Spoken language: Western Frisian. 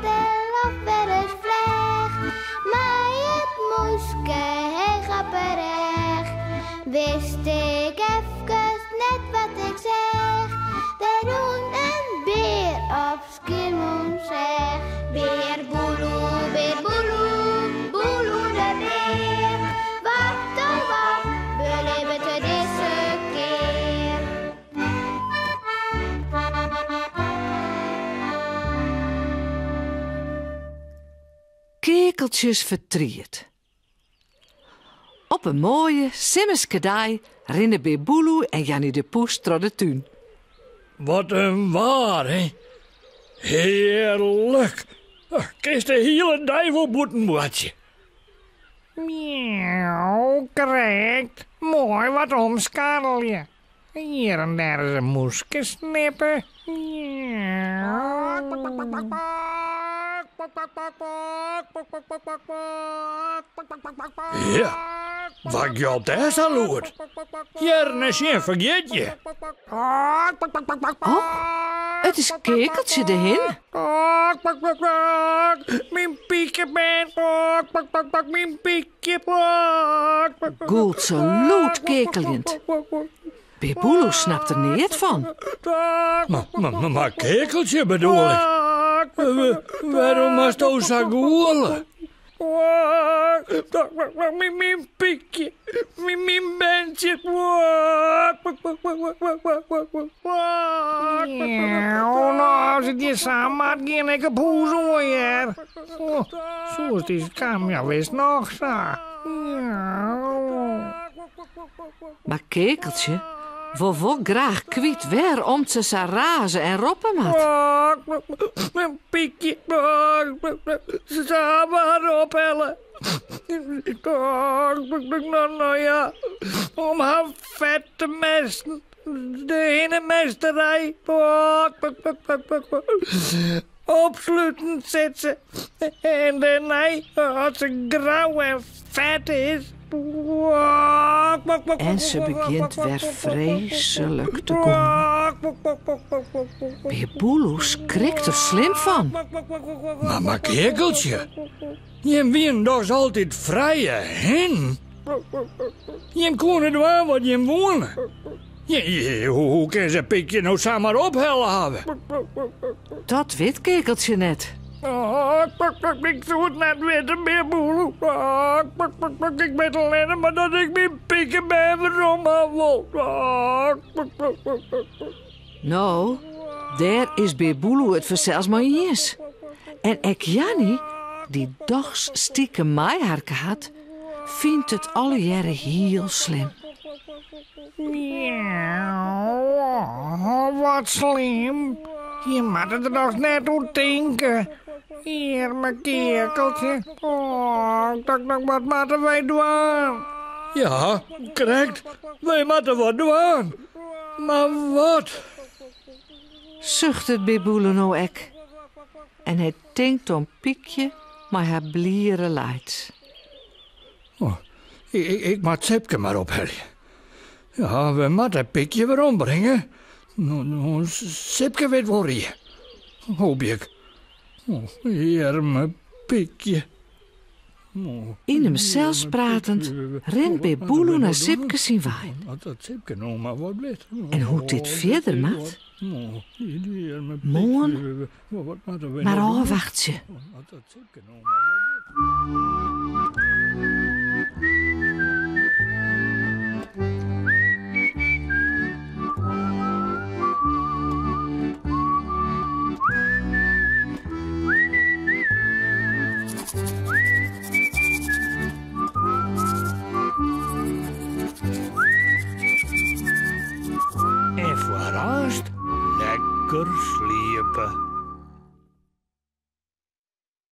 del of wer ris fleach. Mei it mûske heech op 'e rêch. Wist ik efkes net wat ik seach. Der rûn in bear op Skiermûntseach. Bear Boeloe, bear Boeloe, Boeloe de bear. Wat oh wat belibbet er dizze kear? Keakeltsjes fertriet. Op in moaie simmerske dei rinne Bear Boeloe en Janny de Poes troch de tún. Wat in waar, hè? Hearlik! Kinst de hiele dei wol bûten boartsje. Miauw, krekt. Moai wat omskarrelje. Hjir en dêr is in mûske snippe. Ja, wat gjalpt dêr sa lûd? Hearren en sjen fergjit je. Oh, it is Keakeltsje de hin. Myn pikebern, myn pikje. Gûlt se lûd keakeljend. Bear Boeloe snapt der neat fan. Mar Keakeltsje bedoel ik. Wêrom moatsto sa gûle? Myn pykje, myn berntsje. No, as it hjir sa moat, gean ik op hûs oan, hear. Soest dy skam, ja wist noch sa. Mar Keakeltsje wol wol graach kwyt wêrom't se sa raze en roppe moat. Myn pykje, se hawwe har ophelle. No ja, om har fet te mesten. De hinnemesterij. Opsluten sit se. En dêrnei, as se grau en fet is. En se begjint wer freeslik te gûlen. Bear Boeloe skrikt der slim fan. Mar, mar Keakeltsje, jim wienen dochs altyd frije hinnen? Jim koene dwaan wat jim woene. Hoe kin se Pykje no samar ophelle hawwe? Dat wit Keakeltsje net. Ik soe it net witte, Bear Boeloe. Ik wit allinne mar dat ik myn pikebern werom ha wol. No, dêr is Bear Boeloe it fansels mei iens. En ek Janny, dy't dochs stikem meiharke hat, fynt it allegearre hiel slim. Miauw, wat slim. Je moatte der dochs net oer tinke. Earme keakeltsje. Oh, tok noch wat moatte wy dwaan? Ja, krekt. Wy moatte wat dwaan. Mar wat? Suchtet Bear Boeloe no ek. En hy tinkt oan Pykje mei har bliere laits. Oh, ik, ik moat Sipke mar ophelje. Ja, we moatte Pykje werombringe. No, no, Sipke wit wol rie. Hoopje ik. Oh, earme Pykje. Yn himsels pratend rint Bear Boeloe nei Sipke syn wein. En hoe't dit fierder moat? Moarn mar ôfwachtsje. En foarearst lekker sliepe.